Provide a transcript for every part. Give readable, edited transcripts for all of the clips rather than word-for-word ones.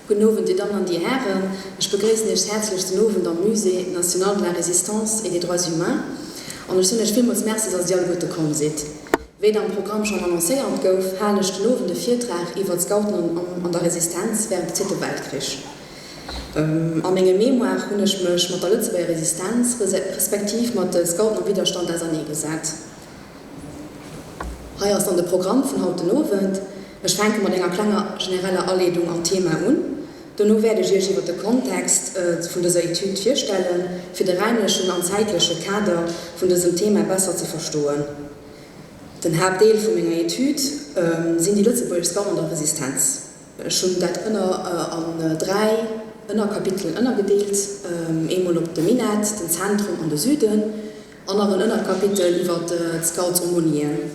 Gudden Owend, Dir Dammen an Dir Hären. Ech begréissen Iech häerzlech den Owend am Musée national de la Résistance et des droits humains an ech soen Iech villmools Merci, dass Dir alleguerte komm sidd. Wéi et am Programm schonn annoncéiert gouf, halen ech den Owend e Virtrag iwwer d'Scouten an der Resistenz wärend dem Zweete Weltkrich. A mengem Mémoire hunn ech mech mat der Lëtzebuerger Resistenz, respektiv mat de Scouten am Widderstand auserneegesat. Hei ass dann de Programm vun haut den Owend. Ech fänke mat enger klenger genereller Aleedung an d'Thema un. Dono wäert ech Iech iwwer de Kontext vun dëser Etüd virstellen, fir de räimlechen an zäitleche Kader vun dësem Thema besser ze verstoen. Den Haaptdeel vu menger Etüd sinn déi lëtzebuergesch Scouten an der Resistenz. Ech hunn dat ënner an 3 Ënnerkapitelen ënnergedeelt, eemol op de Minett, den Zentrum an de Süden, an nach en Ënnerkapitel iwwer d'Scouts-Aumônieren.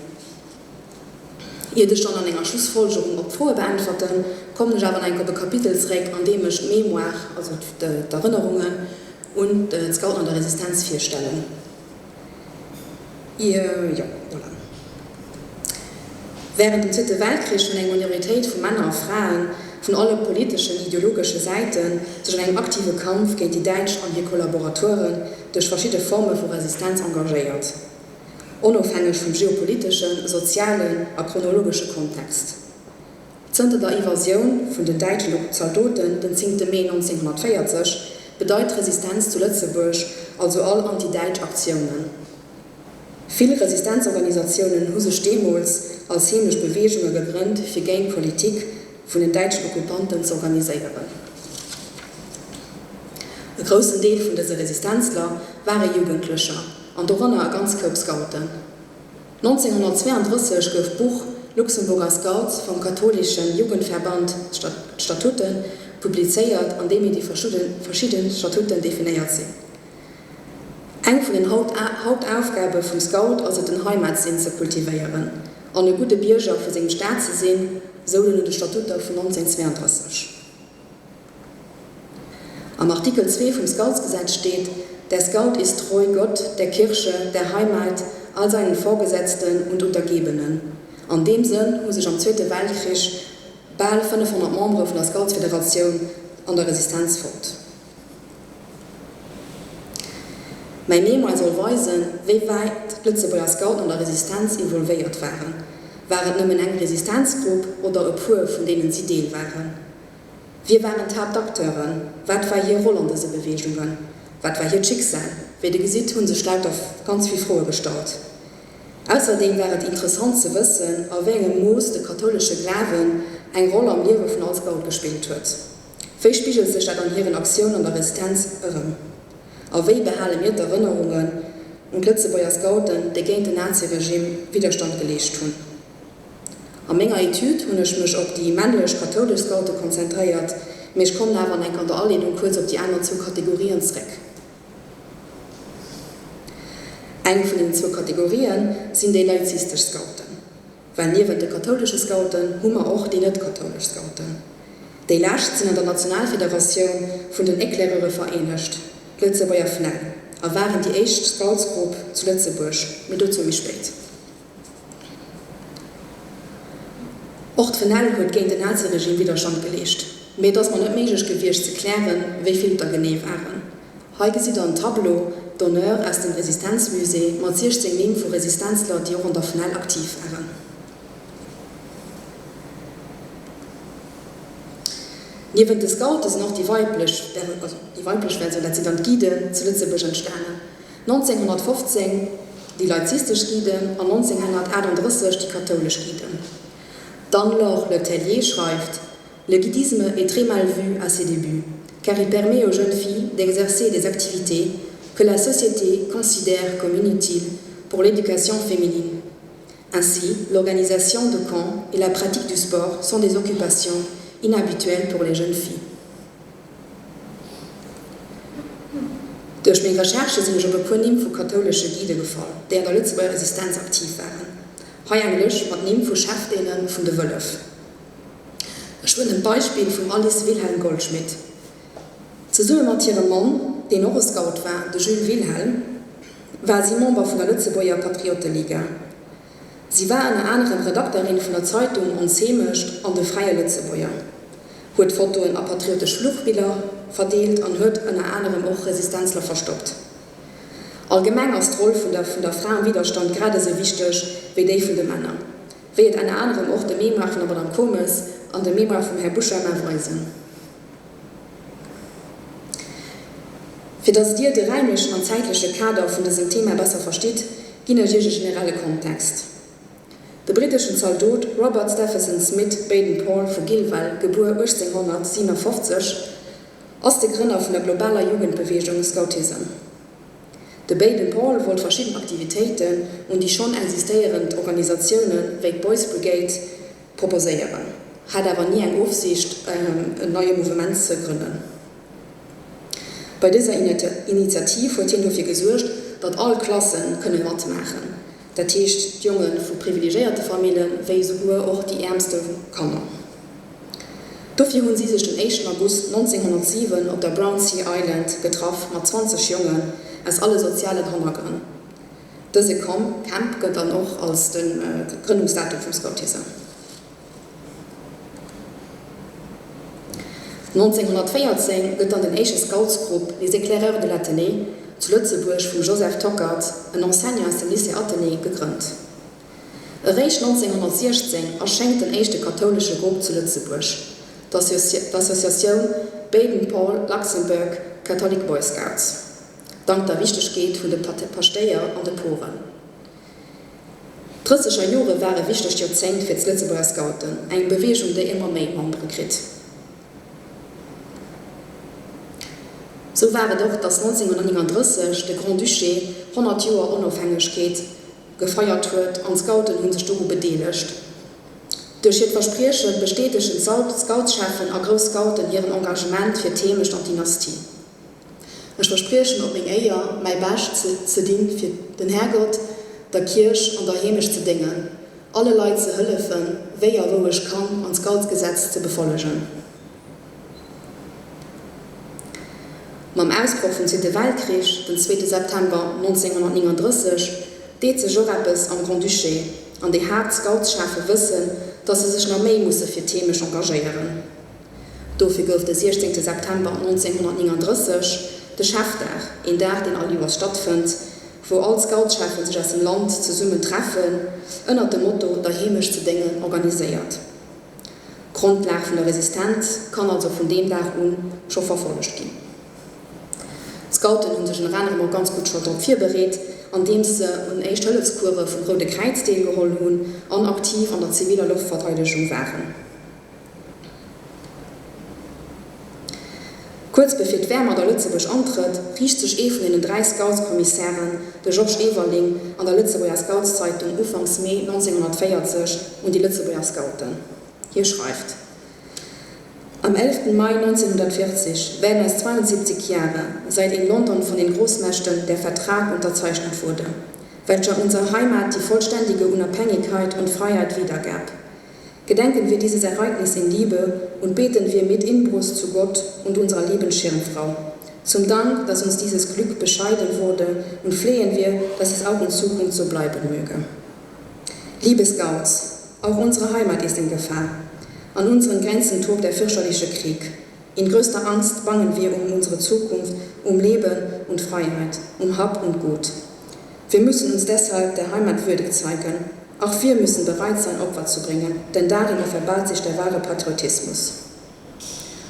Iert ech dann an enger Schlussfolgerung op d'Froe beäntwerten, kommen ech awer nach eng Kéier op e Kapitel zeréck, an deem ech d'Mémoire, also d'Erënnerungen un d'Scouten an der Resistenz virstellen. Jo, voilà. Wärend dem Zweete Weltkrich hunn eng Minoritéit vu Männer a Fraen vun alle politeschen, ideologesche Säiten sech an engem aktive Kampf géint déi Däitsch an hir Kollaboratoren duerch verschidde Forme vu Resistenz engagéiert, onofhängeg vum geopoliteschen, sozialen a chronologesche Kontext. Zënter der Invasioun vun den däitschen Zaldoten den 10 Mee 1940 bedeit d'Resistenz zu Lëtzebuerg also all antidäitsch Aktiounen. Vill Resistenzorganisatiounen hu sech deemools als heemlech Beweegunge gegrënnt fir géint d'Politik vun den däitschen Okkupanten z'organiséieren. E groussen Deel vun dëse Resistenzler ware Jugendlecher an doranner e ganz Koup Scouten. 1932 gouf d'Buch Luxemburger Scouts vom katholischen Jugendverband, Statuten, publizéiert, an deem déi verschidde Statuten definéiert sinn. Eng vun den Hauptaufgabe vum Scout ass et den Heimatsinn ze kultivéieren an e gudde Bierger vu sengem Staat ze sinn, sou no de Statuter vun 1932. Am Artikel 2 vum Scoutsgesetz steet, Der Scout ist treu Gott, der Kirche, der Heimat, all seinen Vorgesetzten und Untergebenen. An deem Sënn hu sech am Zweete Weltkrich bal 500 Membere vun der Scoutsfederatioun an der Resistenz fonnt. Mäi Mémoire soll weisen, wéi wäit d'Lëtzebuerger Scouten an der Resistenz involvéiert waren. War et nëmmen eng Resistenzgrupp oder e puer, vun deenen si Deel waren? Wie waren d'Haaptacteuren? Wat war hir Roll an dëse Beweegungen? Wat war hiert Schicksal? Wéi Der gesitt, hu sech lauter ganz vill Froe gestallt. Ausserdeem war et interessant ze wëssen, a wéi engem Mooss de kathoulesche Glawen eng Roll am Liewe vun all Scout gespillt huet. Wéi spigelt sech dat an hiren Aktiounen an der Resistenz erëm? A wéi behale mir d'Erënnerungen un d'Lëtzebuerger Scouten, déi géint den Naziregime Widderstand geleescht hunn? A menger Etüd hunn ech mech op déi männlech kathoulesch Scoute konzentréiert, mee ech kommen awer enk an der Aleedung kuerz op déi aner zwou Kategorien zréck. Eng vun deenen zwou Kategorien sinn déi laizistesch Scouten. Well niewent de kathoulesche Scouten hu mer och déi net-kathoulesch Scouten. Déi lescht sinn an der Nationalfederatioun vun den Éclaireure vereenegt, d'Lëtzebuerger FNEL, a waren déi éischt Scoutsgrupp zu Lëtzebuerg, mee dozou méi spéit. Och d'FNEL huet géint den Naziregime Widderstand geleescht, mee et ass mer net méiglech gewiescht ze klären, wéi vill et der genee waren. Hei gesitt der en Tableau d'honneur aus dem Resistenzmusée mat 16 Nimm vu Resistenzler, déi och an der FNEL aktiv waren. Niewent de Scoute sinn och déi weiblech, also déi weiblech Versioun, dat sinn dann d'Guiden, zu Lëtzebuerg entstanen. 1915 déi laizistesch Guiden an 1938 déi kathoulesch Guiden. D'Anne-Laure Letellier schreift, Le guidisme est très mal vu à ses débuts, car il permet aux jeunes filles d'exercer des activités que la société considère comme inutiles pour l'éducation féminine. Ainsi, l'organisation de camps et la pratique du sport sont des occupations inhabituelles pour les jeunes filles. Duerch meng Recherchë sinn ech op e puer Nimm vu kathoulesche Guidë gefall, déi an der Lëtzebuerger Resistenz aktiv waren. Hei eng Lëscht mat Nimm vu Cheftainen vun de Wëllef. Ech huelen d'Beispill vum Alice Wilhelm Goldschmidt. Zesumme mat hirem Mann, deen och e Scout war, de Jules Wilhelm, war si Member vun der Lëtzebuerger Patriotteliga. Si war ënner anerem Redakterin vun der Zeitung Ons Heemecht an De Fräie Lëtzebuerger. Huet Fotoen a patriotesch Fluchbiller verdeelt an huet ënner anerem och Resistenzler verstoppt. Allgemeng ass d'Roll vun der vun der Fra am Widderstand grad esou wichteg wéi déi vun de Männer, wéi et enner anerem och de Mémoire vun der Madame Comes an de Mémoire vum Här Bouchama weisen. Fir dass Dir de räimlechen an zäitleche Kader vun dësem Thema besser verstitt, ginn ech Iech e generelle Kontext. De britteschen Zaldot Robert Stephenson Smyth Baden-Powell vu Gilwell, gebuer 1857, ass de Grënner vun der globaler Jugendbeweegung Scoutism. De Baden-Powell wollt verschidden Aktivitéiten un déi schonn existéierend Organisatioune wéi d'Boys Brigade proposéieren, hat awer ni eng Ofsicht en neie Mouvement ze grënnen. Bei dëser Initiativ huet hien dofir gesuergt, datt all Klasse kënne matmaachen, dat heescht d'Jonge vu privilegéierte Famille wéi esouguer och déi äermste Kanner. Dofir hunn si sech den éischten August 1907 op der Brownsea Island getraff mat 20 Jongen aus alle sozialen Hannergrënn. Dëse Camp gëtt dann och als de Grënnungsdatum vum Scoutissem. 1914 gëtt dann den éischte Scoutsgrupp Les Éclaireurs de l'Athénée zu Lëtzebuerg vum Joseph Tockert, en Enseignant aus dem Lycée Athénée, gegrënnt. Eréischt 1916 erschéngt den éischte kathoulesche Grupp zu Lëtzebuerg, d'Associatioun Baden-Powell Luxembourg Catholic Boy Scouts, dank der Wichtegkeet vun de Paschtéier an de Poren. D'Drësseger Jore war e wichtegt Joerzéngt fir d'Lëtzebuerger Scouten, eng Beweegung, déi ëmmer méi Membere kritt. Sou war et och, datt 1939 de Grand-Duché 100 Joer Onofhängegkeet gefeiert huet an d'Scouten hu sech doru bedeelegt. Duerch hiert Versprieche bestätegen d'Scoutscheffen a grouss Scouten hiren Engagement fir d'Heemecht an d'Dynastie. Ech verspriechen op meng Éier, mäi Bescht ze dinn, fir den Härgott, der Kierch an der Heemecht ze déngen, alle Leit ze hëllefen, wéi a wou ech kann, an d'Scoutsgesetz ze befollegen. Mam Ausbroch vum Zweete Weltkrich, den zweete September 1939, deet sech och eppes am Grand-Duché, an déi Haapt-Scoutschefe wëssen, datt se sech nach méi musse fir d'Heemecht engagéieren. Dofir gouf de 16 September 1939 de Chefdag, een Dag deen all Joers stattfënnt, wou all d'Scoutscheffen sech aus dem Land zesummen treffen, ënnert dem Motto Der Heemecht ze déngen organiséiert. D'Grondlag vun der Resistenz kann also vun deem Dag u scho verfollegt ginn. D'Scouten hu sech ënner anerem och ganz gutt scho drop virbereet, andeems se un Éischt-Hëllefscourse vum Roude Kräiz deelgeholl hunn an aktiv an der ziviller Loftverteidegung waren. Kuerz bevir d'Wehrmacht a Lëtzebuerg antrëtt, riicht sech ee vun deenen 3 Scoutskommissären, de Georges Everling, an der Lëtzebuerger Scoutszeitung ufanks Mee 1940 un déi Lëtzebuerger Scouten. Hie schreift, Am 11. Mai 1940 werden es 72 Jahre, seit in London von den Großmächten der Vertrag unterzeichnet wurde, welcher unserer Heimat die vollständige Unabhängigkeit und Freiheit wiedergab. Gedenken wir dieses Ereignis in Liebe und beten wir mit Inbrust zu Gott und unserer lieben Schirmfrau. Zum Dank, dass uns dieses Glück bescheiden wurde und flehen wir, dass es auch in Zukunft so bleiben möge. Liebe Scouts, auch unsere Heimat ist in Gefahr. An unseren Grenzen tobt der fürchterliche Krieg. In größter Angst bangen wir um unsere Zukunft, um Leben und Freiheit, um Hab und Gut. Wir müssen uns deshalb der Heimat würdig zeigen. Auch wir müssen bereit sein, Opfer zu bringen, denn darin offenbart sich der wahre Patriotismus.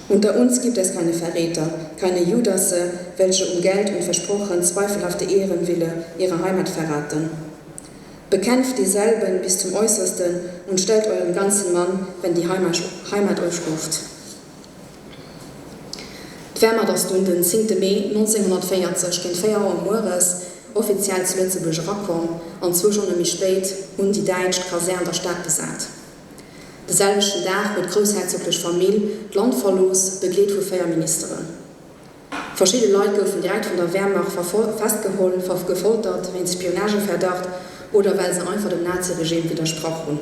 Unter uns gibt es keine Verräter, keine Judasse, welche um Geld und versprochen zweifelhafte Ehrenwille ihre Heimat verraten. Bekämpft dieselben bis zum Äußersten und stellt euren ganzen Mann, wenn die Heimat, Heimat euch ruft. D'Wehrmacht ass dunn den zéngte Mee 1940 géint 4 Auer mueres offiziell zu Lëtzebuerg erakomm an zwou Stonne méi spéit hunn déi Däitsch d'Kasär an der Stad besat. De selwechten Dag huet d'groussherzoglech Famill d'Land verlooss, begleet vu 4 Ministeren. Verschidde Leit goufen direkt vun der Wehrmacht festgeholl, gefoltert wéinst Spionageverdacht oder well se einfach dem Naziregime widdersprach hunn.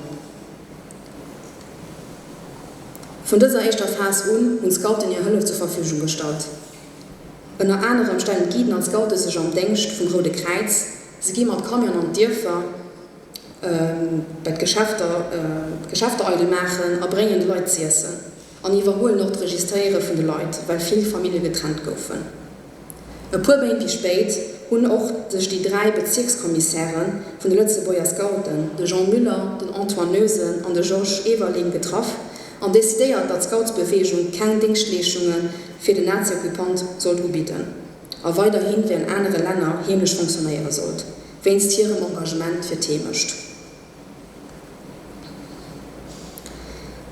Vun dëser éischter Phas un hunn d'Scouten hir Hëllef zur Verfügung gestallt. Ënner anerem stellen d'Guiden an d'Scoute sech am Déngscht vum Roude Kräiz, se gi mat Camion an d'Dierfer bei d'Geschäfter, d'Geschäfter eidel maachen a bréngen de Leit z'iessen. An iwwerhuelen och d'Registréiere vun de Leit, well vill Famillje getrennt goufen. E puer Méint méi spéit hunn och sech déi 3 Bezierkskommissäre vun de Lëtzebuerger Scouten, de Jean Müller, den Antoine Noesen an de Georges Everling getraff an decidéiert, datt d'Scoutsbeweegung keng Déngschtleeschunge fir den Nazioccupant sollt ubidden a weiderhi wéi an anere Länner heemlech fonctionnéiere sollt, wéinst hirem Engagement fir d'Heemecht.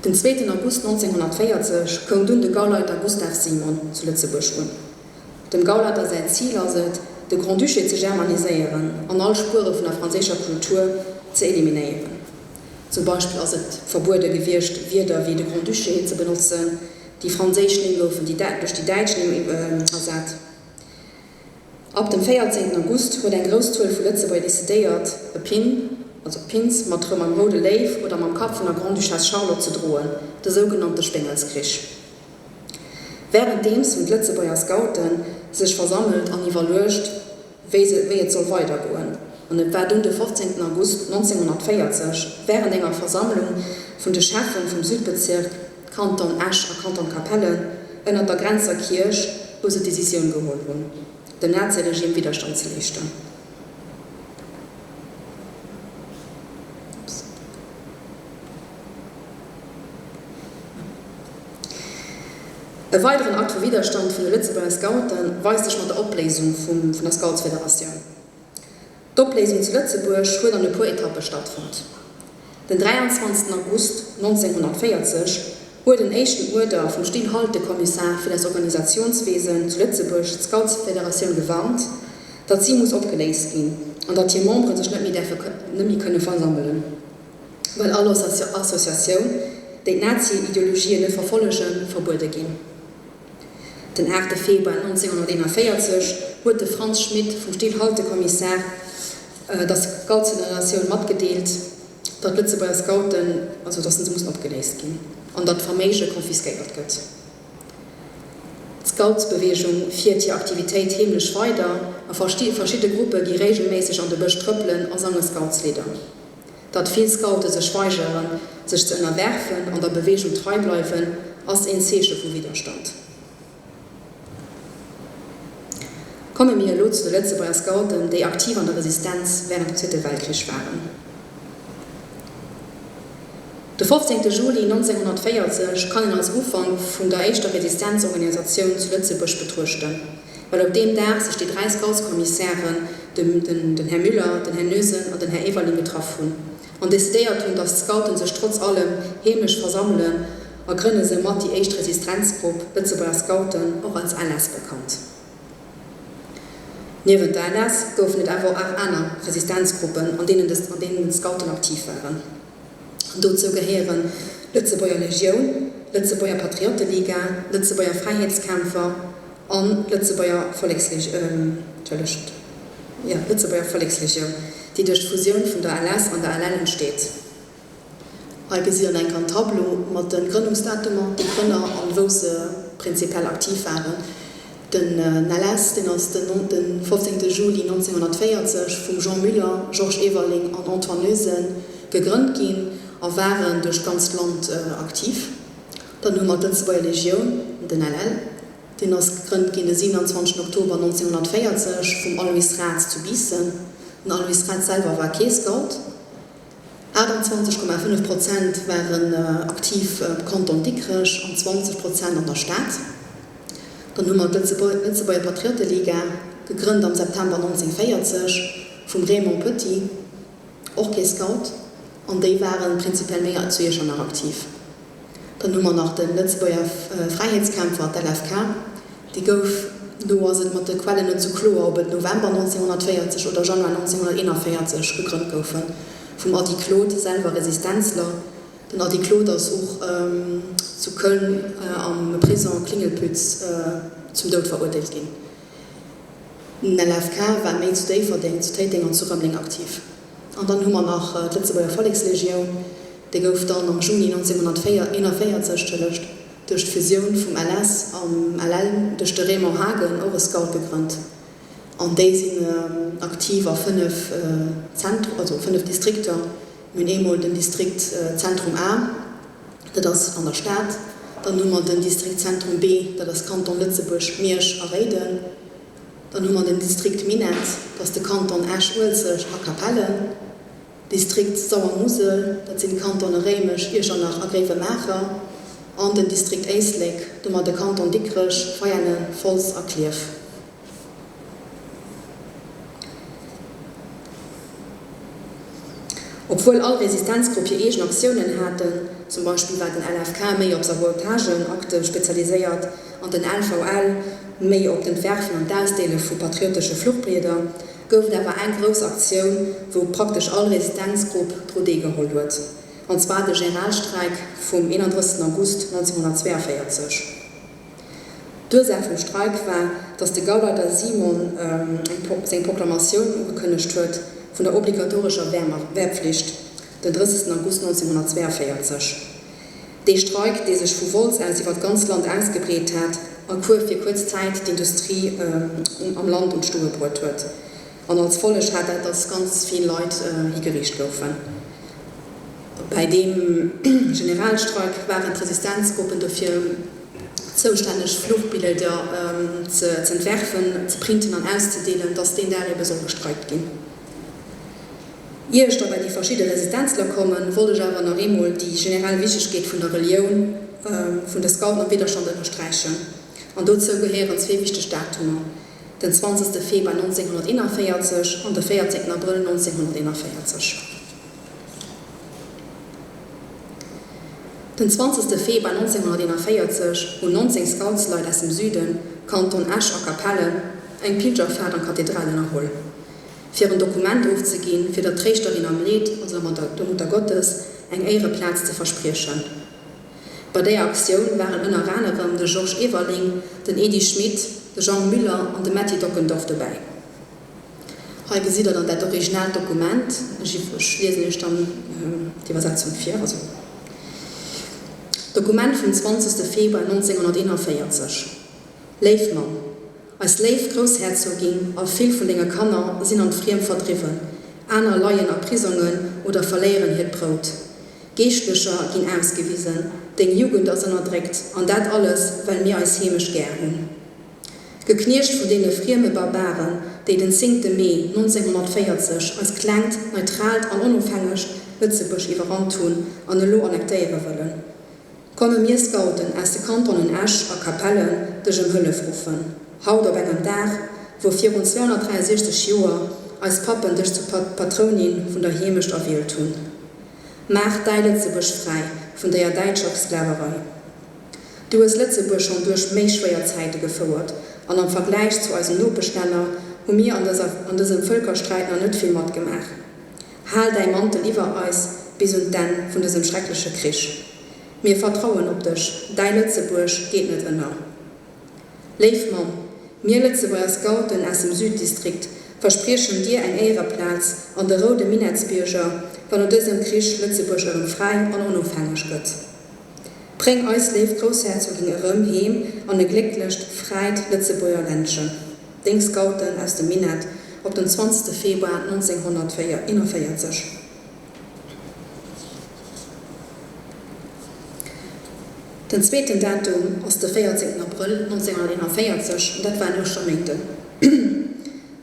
Den zweeten August 1940 koum dunn de Gauleiter Gustav Simon zu Lëtzebuerg un. Dem Gauleiter säin Zil ass et, de Grand-Duché ze germaniséieren an all Spuere vun der franséischer Kultur ze eliminéieren. Zum Beispill ass et verbuede gewiescht, Wierder wéi de Grand-Duché ze benotzen, déi franséisch Nimm goufen duerch déi däitsch Nimm ersat. Ab dem 14 August huet eng grouss Zuel vu Lëtzebuerger decidéiert, e Pin, also Pins, mat mam roude Léiw oder mam Kapp vun der Grande-Duchesse Charlotte ze droen, de sougenannte Spéngelskrich. Wärenddeems hunn d'Lëtzebuerger Scouten sech versammelt an iwwerluecht, wéi se, wéi et soll weidergoen. An et war dunn de 15 August 1940, wärend enger Versammlung vun de Cheffen vum Südbezirk, Kanton Esch a Kanton Capellen, ënnert der Grenzer Kierch, wou se d'Decisioun geholl hunn, dem Naziregime Widderstand ze leeschten. E weideren Akt vu Widderstand vun de Lëtzebuerger Scoute weist sech mat der Opléisung vun der Scoutsfederatioun. D'Opléisung zu Lëtzebuerg huet an e puer Etappe stattfonnt. Den 23 August 1940 huet en éischten Uerder vum Stillhaltekommissar fir das Organisationswesen zu Lëtzebuerg d'Scoutsfederatioun gewarnt, datt si muss opgeléist ginn an datt hir Membere sech net méi däerfe net méi kënne versammelen, well all Associatioun, déi d'Nazi-Ideologien net verfollegen, verbuede ginn. Den 8 Februar 1941 huet de Franz Schmit vum Stillhaltekommissar der Scoutsfederatioun matgedeelt, datt d'Lëtzebuerger Scouten, also datt se mussen opgeléist ginn an datt d'Verméige confisquéiert gëtt. D'Scoutsbeweegung fiert hir Aktivitéit heemlech weider a verschidde Gruppe gi réigelméisseg an de Bësch trëppelen a sange Scoutslidder. Datt vill Scoute sech weigeren, sech ze ënnerwerfen an der Beweegung trei bleiwen, ass een Zeeche vu Widderstand. Komme mir elo zu de Lëtzebuerger Scouten, déi aktiv an der Resistenz wärend dem Zweete Weltkrich waren. De 15 Juli 1940 kann een als Ufank vun der éischter Resistenzorganisatioun zu Lëtzebuerg betruechten, well op deem Dag sech déi 3 Scoutskommissären, den Här Müller, den Här Noesen an den Här Everling getraff hunn an decidéiert hunn, datt d'Scouten sech trotz allem heemlech versammelen a grënne soumat déi éischt Resistrenzgrupp, Lëtzebuerger Scouten, och als LS bekannt. Niewent der LS goufen et awer och aner Resistenzgruppen, an deenen d'Scouten aktiv waren. Dozou gehéieren d'Lëtzebuerger Legioun, d'Lëtzebuerger Patriotteliga, d'Lëtzebuerger Fräiheetskämpfer an d'Lëtzebuerger Vollekslegioun, déi duerch d'Fusioun vun der LS an der LL entsteet. Hei gesitt der enk en Tableau mat de Grënnungsdatumer, de Grënner an wou se prinzipiell aktiv waren. Den LS, deen ass den 15 Juli 1940 vum Jean Müller, Georges Everling an Antoine Noesen gegrënnt ginn a waren duerch d'ganzt Land aktiv. Dann hu mer d'Lëtzebuerger Legioun, den LL, deen ass gegrënnt ginn de 27 Oktober 1940 vum Alois Raths zu Biissen. Den Alois Raths selwer war kee Scout. 28,5 Prozent waren aktiv am Kanton Dikrech an 20 Prozent an der Stad. Dann hu mer d'Lëtzebuerger Patriotteliga, gegrënnt am September 1940 vum Raymond Petit, och kee Scout, an déi ware prinzipiell méi zu Iechternach aktiv. Dann hu mer nach de Lëtzebuerger Fräiheetskämpfer, d'LFK. Déi gouf, do ass et mat de Quellen net sou kloer, ob et November 1940 oder Januar 1941 gegrënnt goufen, vum Ady Claude, selwer Resistenzler. Den Ady Claude ass och zu Köln am Prison Klingelpütz zum Doud verurteelt ginn. Den LFK war méi zu Déifferdeng, zu Téiteng an zu Rëmeleng aktiv. An dann hu mer nach d'Lëtzebuerger Vollekslegioun, déi gouf dann am Juni 1941, entschëllegt, duerch d'Fusioun vum LS am LL duerch de Raymond Hagen, och e Scout, gegrënnt. An déi sinn aktiv a 5 Zentr, also 5 Distrikter. Mir hunn eemol den Distrikt Zentrum A, dat ass an der Stad. Dann hu mer den Distrikt Zentrum B, dat ass Kanton Lëtzebuerg, Miersch a Réiden. Dann hu mer den Distrikt Minett, dat ass de Kanton Esch-Uelzecht a Capellen. Distrikt Sauer-Musel, dat sinn d'Kantone Réimech, Iechternach a Gréiwemaacher. An den Distrikt Éislek, do hu mer de Kanton Dikrech, Veianen, Wolz a Klierf. Obwuel all Resistenzgrupp hir eegen Aktiounen haten, zum Beispill war den LFK méi op Sabotagenakte spezialiséiert an den LVL méi op d'Entwerfen an d'Ausdeele vu patriotesche Fluchblieder, gouf et awer eng grouss Aktioun, wou praktesch all Resistenzgrupp dru deelgeholl huet, an zwar de Generalstreik vum 31 August 1942. D'Ursaach vum Streik war, datt de Gauleiter Simon seng Proklamatioun ugekënnegt huet vun der obligatorescher Wehrpflicht den 30 August 1942. Dee Streik, dee sech vu Wolz aus iwwer d'ganz Land ausgebreet hat a fir kuerz Zäit d'Industrie am Land un d'Stoe bruet huet. An als Folleg hat dat, datt ganz vill Leit higeriicht goufen. Bäi deem Generalstreik waren d'Resistenzgruppen dofir zoustänneg, Fluchbilder z'entwerfen, ze printen an auszedeelen, datt deen Dag ebe soll gestreikt ginn. Ier ech da bei déi verschidde Resistenzler kommen, wollt ech awer nach eemol déi generell Wichtegkeet vun der Relioun vun de Scouten am Widderstand ënnersträichen. An dozou gehéieren zwee wichteg Datumer, den 20 Februar 1941 an de 14 Abrëll 1941. Den 20 Februar 1941 hunn 19 Scoutsleit aus dem Süden, Kanton Esch a Capellen, eng Pilgerfaart an d'Kathedral ënnerholl, fir en Dokument ofzeginn, fir der Tréischterin am Leed, also der Muttergottes, eng Éiereplaz ze verspriechen. Bei déier Aktioun waren ënner anerem de Georges Everling, den Edy Schmit, de Jang Müller an de Metty Dockendorf dobäi. Hei gesitt der dann dat originaalt Dokument. Ech liesen iech dann d'Iwwersetzung vir. Also, Dokument vum 20. Februar 1941, Léif Mamm, Eis léif Groussherzogin a vill vun denge Kanner sinn an d'Friem verdriwwen, aner leien a Prisongen oder verléieren hiert Brout. Geeschtlecher ginn ausgewisen, deng Jugend ass ënnerdréckt, an dat alles, well mir eis Heemecht gär hunn. Gekniecht vun deene frieme Barbaren, déi den zéngte Mee 1940 eist klengt, neutraalt an onofhängegt Lëtzebuerg iwwerrannt hunn an elo annektéiere wëllen. Komme mir Scouten aus de Kantonen Esch a Capellen dech ëm Hëllef ruffen, haut op engem Dag, wou virun 263 Joer eis Pappen dech zur Patrounin vun der Heemecht erwielt hunn. Maach däi Lëtzebuerg fräi vun déier däitscher Sklaverei. Du hues Lëtzebuerg schonn duerch méi schwéier Zäite gefouert an am Vergläich zu eisen Nopeschlänner hu mir an dësem Vëlkersträit nach net vill matgemaach. Hal däi Mantel iwwer eis bis un d'Enn vun dësem schreckleche Krich. Mir vertrauen op dech, däi Lëtzebuerg geet net ënner. Léif Mamm, mir Lëtzebuerger Scouten aus dem Süddistrikt verspriechen dir eng Éiereplaz an de roude Minettsbierger, wann no dësem Krich Lëtzebuerg erëm fräi an onofhängeg gëtt. Bréng eis léif Groussherzogin erëm heem an e glécklecht, fräit Lëtzebuerger Ländchen. Deng Scouten aus dem Minett op den 20 Februar 1941. Den zweeten Datum ass de 14 Abrëll 1941, an dat war en Ouschterméinden.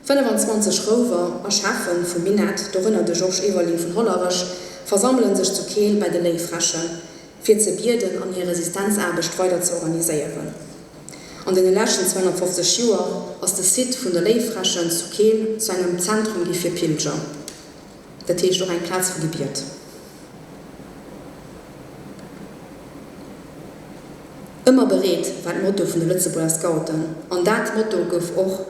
25 Rover a Cheffe vum Minett, dorënner de Georges Everling vun Hollerech, versammele sech zu Keel bei de Léiffrächen, fir ze bieden an hir Resistenzaarbecht weider ze organiséieren. An deene leschten 250 Joer ass de Site vun der Léiffrächen zu Keel zu engem Zentrum gi fir Pilger, dat heescht och eng Plaz vu Gebiet. Ëmmer bereet war d'Motto vun de Lëtzebuerger Scouten an dat Motto gouf och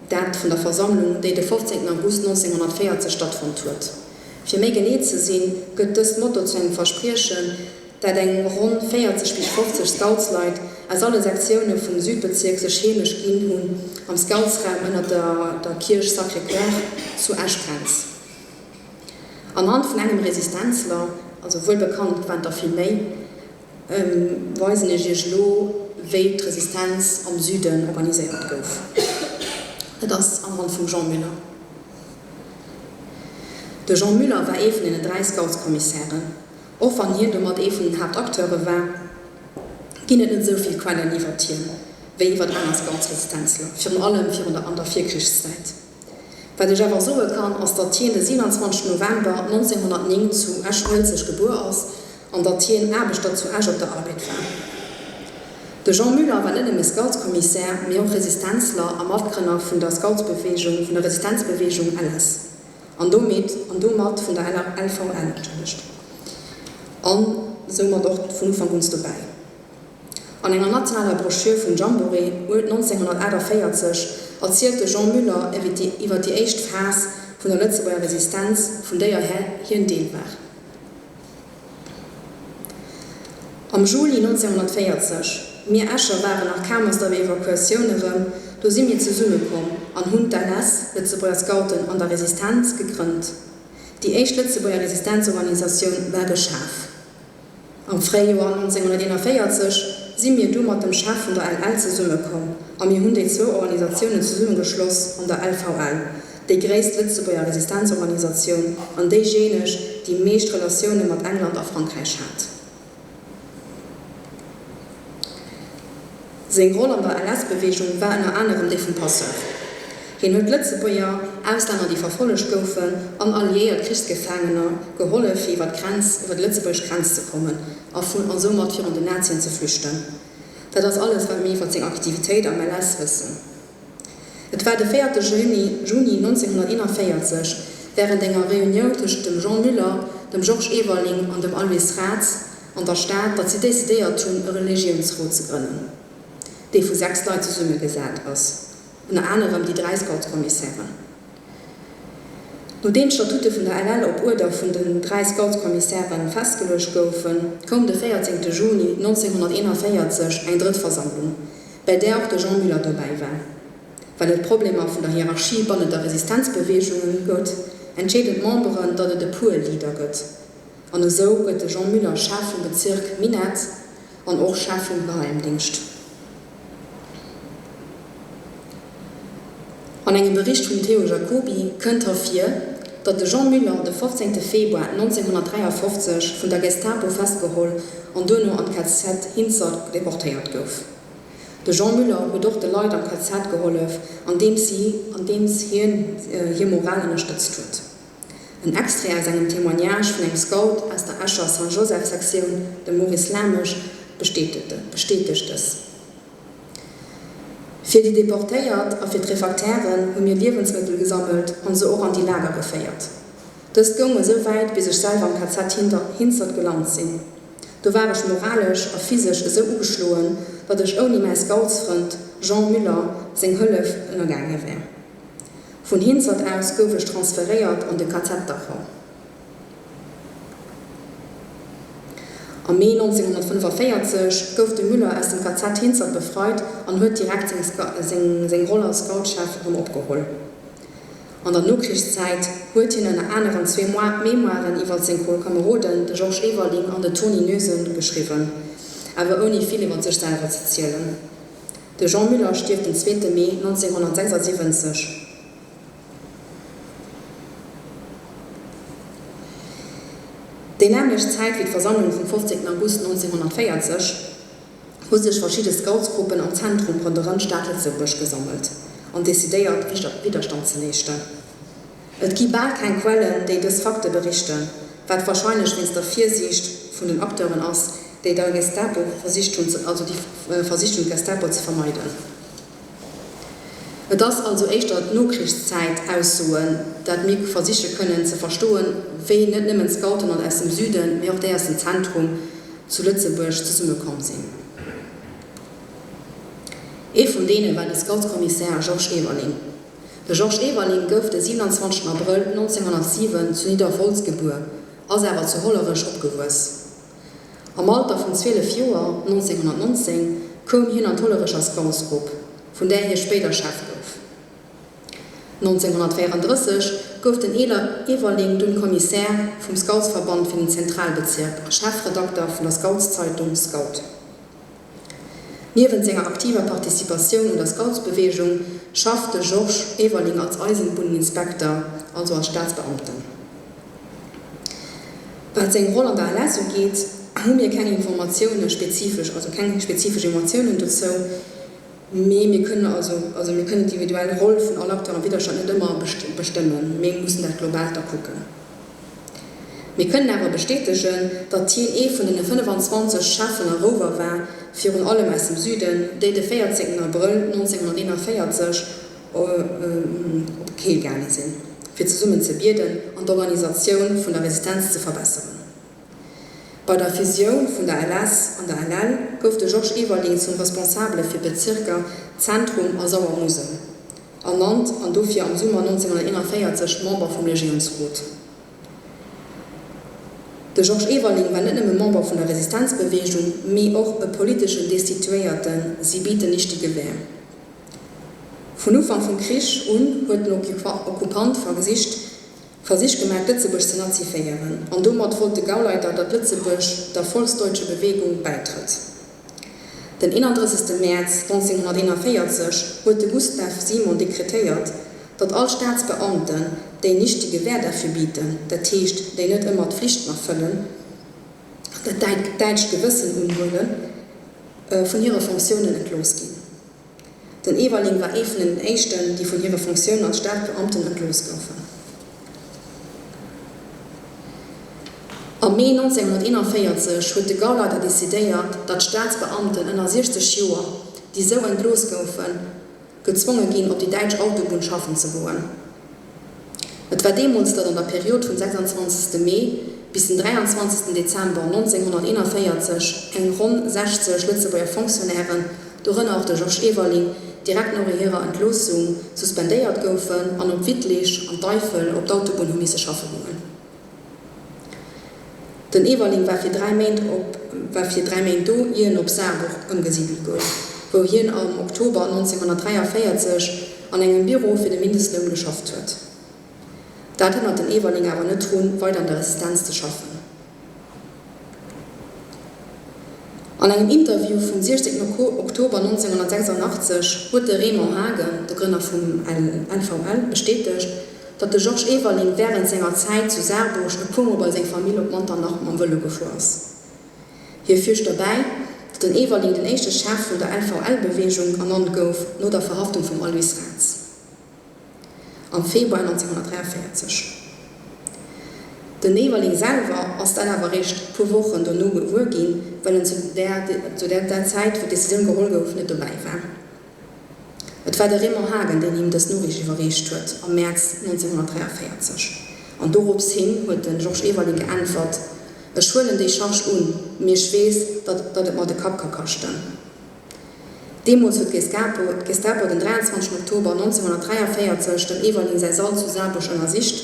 dat vun der Versammlung, déi de 15 August 1940 stattfonnt huet. Fir méi genee ze sinn, gëtt dëst Motto zu engem Verspriechen, dat eng ronn 40 bis 50 Scoutsleit aus alle Sektioune vum Südbezierk sech heemlech ginn hunn am Scoutsraum ënner der Kierch Sacré-Coeur zu Esch-Grenz. Anhand vun engem Resistenzler, also wuel bekannt, et waren der vill méi, weisen ech iech elo wéi d'Resistenz am Süden organiséiert gouf. Et ass anhand vum Jean Müller. De Jean Müller war ee vun deenen 3 Scoutskommissären. Och wann hien domat ee vun den Haaptacteure war. Ginn et net esou vill Quellen iwwert hien, wéi iwwert aner Scoutsresistenzler, virun allem virun der an der Virkrichszäit. Wat ech awer soe kann, ass datt hien de 27 November 1909 zu Esch-Uelzecht gebuer ass an datt hien Aarbechter zu Esch op der Arbed war. De Jean Müller war net nëmme Scoutskommissär, mee och Resistenzler a Matgrënner vun der Scoutsbeweegung, vun der Resistenzbeweegung LS an domat an domat vun der LVL, entschëllegt, an soumat och vun Ufank un dobäi. An enger nationaler Broschür vum Jamboree 1948 erzielt de Jean Müller iwwer déi éischt Phas vun der Lëtzebuerger Resistenz, vun déier hien Deel war. Am Juli 1940, mir Escher waren nach kaum aus der Evakuatioun erëm, do si mir zesumme komm an hunn d'LS, Lëtzebuerger Scouten an der Resistenz, gegrënnt. Déi éischt Lëtzebuerger Resistenzorganisatioun war geschaf. Am Fréijoer 1941 si mir du mat dem Chef vun der LL zesumme komm a mir hunn déi zwou Organisatiounen zesummegeschloss an der LVL, déi gréisst Lëtzebuerger Resistenzorganisatioun an déijéineg, déi meescht Relatioune mat England a Frankräich hat. Seng Roll an der LS-Beweegung war ënner anerem déi vum Passeur. Hien huet Lëtzebuerger, Auslänner déi verfollegt goufen an alliéiert Krichsgefaangener gehollef fir iwwer d'Grenz, iwwer déi lëtzebuergesch Grenz ze kommen a vun a soumat virun den Nazien ze flüchten. Dat ass alles wat mir iwwer seng Aktivitéit am LS wëssen. Et war de véierte Juni 1941, wärend enger Reunioun tëscht dem Jean Müller, dem Georges Everling an dem Aloyse Raths an der Stad, datt si decidéiert hunn, e Religiounsrot ze grënnen, dee vu 6 Leit zesummegesat ass, ënner anerem déi 3 Scoutskommissären. Nodeem d'Statute vun der LL op Uerder vun den 3 Scoutskommissären festgeluecht goufen, koum de 14 Juni 1941 eng drëtt Versammlung, bäi där och de Jean Müller dobäi war. Well et Problemer vun der Hierarchie bannent der Resistenzbeweegung gëtt, entscheeden d'Memberen, datt et e puer Leader gëtt. An esou gëtt de Jean Müller Chef vum Bezirk Minett an och Chef vum Geheimdingscht. An engem Bericht vum Theo Jacoby kënnt hervir, datt de Jean Müller de 15 Februar 1953 vun der Gestapo festgeholl an duerno an d'KZ Hinzert deportéiert gouf. De Jean Müller huet och de Leit am KZ gehollef, andeems si andeems hien hir moral ënnerstëtzt huet. En Extrait aus engem Témoignage vun engem Scout aus der Escher Saint-Joseph-Sektioun, dem Maurice Lamesch, bestätegt dës. Fir déi Deportéiert a fir d'Refraktären hu mir Liewensmëttel gesammelt an se och an déi Lager geféiert. Dëst goung esou wäit, bis ech selwer am KZ Hinzert gelant sinn. Do war ech moralesch a physesch esou ugeschloen, datt ech ouni mäi Scoutsfrënd Jean Müller seng Hëllef ënnergaange wär. Vun Hinzert aus gouf ech transferéiert an de KZ Dachau. Am Mee 1945 gouf de Müller aus dem KZ Hinzert befreit an huet direkt seng Roll als Scoutschef erëm opgeholl. An der Nokrichszäit huet hien ënner anerem zwee Memoiren iwwer seng Komeroden, de Georges Everling an de Tony Noesen, geschriwwen, awer ouni vill iwwer sech selwer ze zielen. De Jean Müller stierft den zweete Mee 1976. Déi nämmlecht Zäit wéi d'Versammlung vum 15 August 1940 hu sech verschidde Scoutsgruppen am Zentrum ronderëm d'Stad Lëtzebuerg gesammelt an decidéiert, Widderstand ze leeschten. Et gi bal keng Quellen, déi dës Fakte berichten, wat warscheinlech wéinst der Virsiicht vun den Acteuren ass, déi der Gestapo versicht hunn, also déi versicht hunn, d'Gestapo ze vermeiden. Et ass also éischter d'Nokrichszäit-Aussoen, dat mir versiche kënnen ze verstoen, wéi net nëmmen d'Scouten aus dem Süden, mee och déi aus dem Zentrum zu Lëtzebuerg zesummekomm sinn. Ee vun deene war de Scoutskommissär Georges Everling. De Georges Everling gouf de 27 Abrëll 1907 zu Nidderwolz gebuer, ass awer zu Hollerech opgewuess. Am Alter vun 12 Joer, 1919, koum hien an d'Hollerecher Scoutsgrupp, vun där hie spéider Chef gouf. 1934 gouf den Eeler Everling dunn Kommissär vum Scoutsverband fir den Zentralbezirk a Chefredakter vun der Scoutszeitung Scout. Niewent senger aktiver Participatioun un der Scoutsbeweegung schafft de Georges Everling als Eisenbunninspekter, also als Staatsbeamten. Wat seng Roll an der LS ugeet, hu mir keng Informatioune spezifesch, also keng spezifesch Informatiounen dozou, mee mir kënnen also, also mir kënnen d'individuell Roll vun all Acteur am Widderstand net ëmmer bestëmmen, mee mussen dat global da kucken. Mir kënnen awer bestätegen, datt hien ee vun den 25 Cheffen a Rover war, virun allem aus dem Süden, déi de 14 Abrëll 1941 op Keel gaange sinn, fir zesummen ze bieden an d'Organisatioun vun der Resistenz ze verbesseren. Bei der Fusioun vun der LS an der LL gouf de Georges Everling zum Responsabele fir d'Bezirker Zentrum a Sauermusel ernannt an dofir am Summer 1941 Member vum Legiounsrot. De Georges Everling war net nëmme Member vun der Resistenzbeweegung, mee och e politeschen Destituéierten, Sie bieten nicht die Gewähr. Vun Ufank vum Krich un huet den Okkupant versicht Versich gemaach Lëtzebuerg ze naziféieren, an domat wollt de Gauleiter, datt Lëtzebuerg der Volksdeutsche Bewegung bäitrëtt. Den 31. Mäerz 1941 huet de Gustav Simon dekretéiert, datt all Staatsbeamten, déi nicht die Gewähr dafür bieten, dat heescht, déi net ëmmer d'Flichten erfëllen an dat däitscht Gewëssen unhuelen, vun hire Fonctiounen entlooss ginn. Den Everling war ee vun den éischten, déi vun hire Fonctiounen als Staatsbeamten entlooss goufen. Am Mee 1941 huet de Gauleiter decidéiert, datt Staatsbeamten ënner 60 Joer, déi sou entlooss goufen, gezwonge ginn, op déi däitsch Autobunn schaffen ze goen. Et war deemools, datt an der Period vum 26. Mee bis den 23. Dezember 1941 eng ronn 60 Lëtzebuerger Fonctionnairen, dorënner och de Georges Everling, direkt no hirer Entloossung suspendéiert goufen an op Wittlich an d'Eifel op d'Autobunn hu misse schaffe goen. Den Everling war fir 3 Méint op war fir 3 Méint do, ier en op Saarburg ëmgesidelt gouf, wou hien am Oktober 1943 an engem Büro fir de Mindestloun geschafft huet. Dat hënnert den Everling awer net drun, weider an der Resistenz ze schaffen. An engem Interview vum 16 Oktober 1986 huet de Raymond Hagen, de Grënner vum LVL, bestätegt, datt de Georges Everling wärend senger Zäit zu Saarburg e puermol bei seng Famill op Manternach mam Vëlo gefuer ass. Hie füügt derbäi, datt den Everling den éischte Chef vun der LVL-Beweegung ernannt gouf no der Verhaftung vum Aloyse Raths am Februar 1943. Den Everling selwer ass dat awer eréischt e puer Wochen dono gewuer ginn, well en zu där Zäit, wou d'Decisioun geholl gouf, net dobäi war. Et war de Raymond Hagen, deen him dës Noriicht iwwerreecht huet, am Mäerz 1943. An dorops hin huet de Georges Everling geäntwert, Ech huelen déi Charge un, mee ech weess, datt datt et mer de Kapp ka kaschten. Deemools huet d'Gestapo d'Gestapo den 23 Oktober 1943 dem Everling säi Sall zu Saarburg ënnersicht,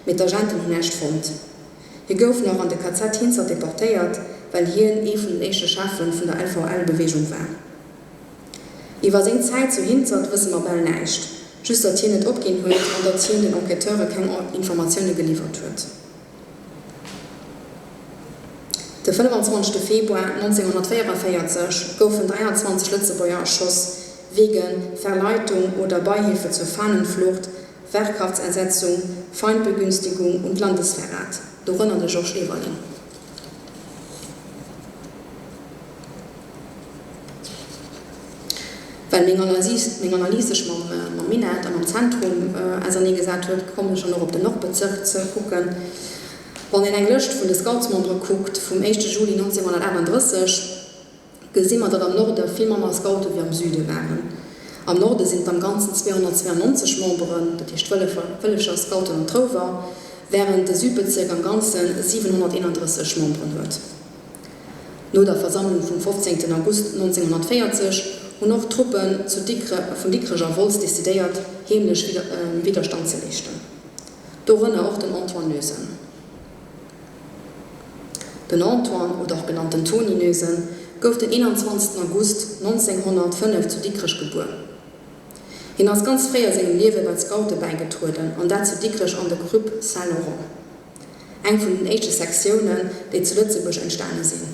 mee d'Agenten hunn näischt fonnt. Hie gouf nach an de KZ Hinzert deportéiert, well hien ee vun den éischte Cheffen vun der LVL-Beweegung war. Iwwer seng Zäit zu Hinzert wësse mer bal näischt, just datt hien net opginn huet an datt hien den Enquêteure keng Informatioune geliwwert huet. De 25 Februar 1944 goufen 23 Lëtzebuerger erschoss, wegen Verleitung oder Beihilfe zur Fahnenflucht, Wehrkraftzersetzung, Feindbegünstigung und Landesverrat, dorënner de Georges Everling. Well meng Analys, meng Analys sech mam, mam Minett a mam Zentrum ausernee gesat huet, kommen ech dann och op den Nordbezirk ze kucken. Wann een eng Lëscht vun de Scoutsmembere kuckt vum éischte Juli 1938, gesi mer, datt am Norde vill manner Scoute wéi am Süde waren. Am Norde sinn et am Ganzen 292 Memberen, dat heescht d'Wëllefcher, Scouten an d'Rover, wärend de Südbezirk am Ganze 731 Memberen huet. No der Versammlung vum 15 August 1940 hunn och d'Truppen zu vun Dikrech a Wolz decidéiert, heemlech Widderstand ze leeschten. Dorënner och den Antoine Noesen. Den Antoine, oder och genannt den Tony Noesen, gouf den 21 August 1905 zu Dikrech gebuer. Hien ass ganz fréi a sengem Liewe bei d'Scoute bäigetrueden, an dat zu Dikrech an de Groupe Saint-Laurent. Eng vun den éischte Sektiounen, déi zu Lëtzebuerg entstane sinn.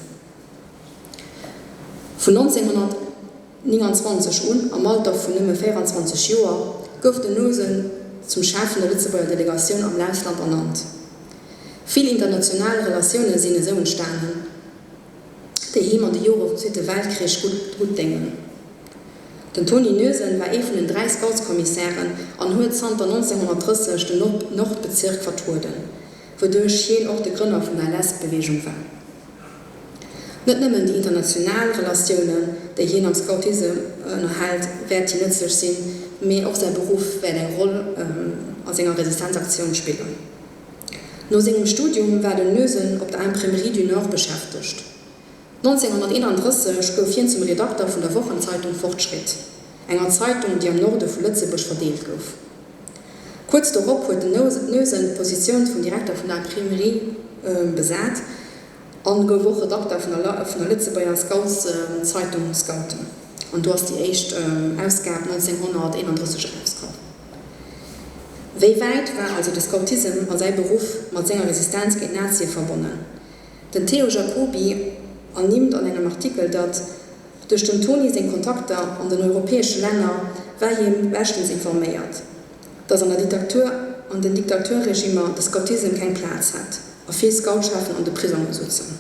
Vun 1929 un, am Alter vun nëmme 24 Joer, gouf den Noesen zum Chef vun der Lëtzebuerger Delegatioun am Ausland ernannt. Vill international Relatioune sinn esou entstanen. Déi him an de Jore vum Zweete Weltkrich gutt déngen. Den Tony Noesen war ee vun den 3 Scoutskommissären an huet zanter 1930 den Nordbezirk vertrueden, wouduerch hien och de Grënner vun der LS-Beweegung war. Net nëmmen déi international Relatiounen, déi hien am Scoutissem ënnerhält, wäert him nëtzlech sinn, mee och säi Beruff wäert eng Roll a senger Resistenzaktioun spillen. No sengem Studium war den Noesen op der Imprimerie du Nord beschäftegt. 1931 gouf hien zum Redakter vun der Wochenzeitung Fortschritt, enger Zeitung, déi am Norde vu Lëtzebuerg verdeelt gouf. Kuerz dorop huet den Noesen d'Positioun vum Direkter vun der Imprimerie besat a gouf och Redakter vun der Lëtzebuerger Scoutszeitung Scouten. An do ass déi éischt Ausgab 1931 erauskomm. Wéi wäit war also de Scoutissem a säi Beruff mat senger Resistenz géint d'Nazie verbonnen? Den Theo Jacoby ernimmt an engem Artikel, datt, Duerch dem Tony seng Kontakter an den europäesche Länner war hie beschtens informéiert, datt an der Diktatur an den Diktaturregimmer de Scoutissem keng Plaz hat a vill Scoutscheffen an de Prisonge sutzen.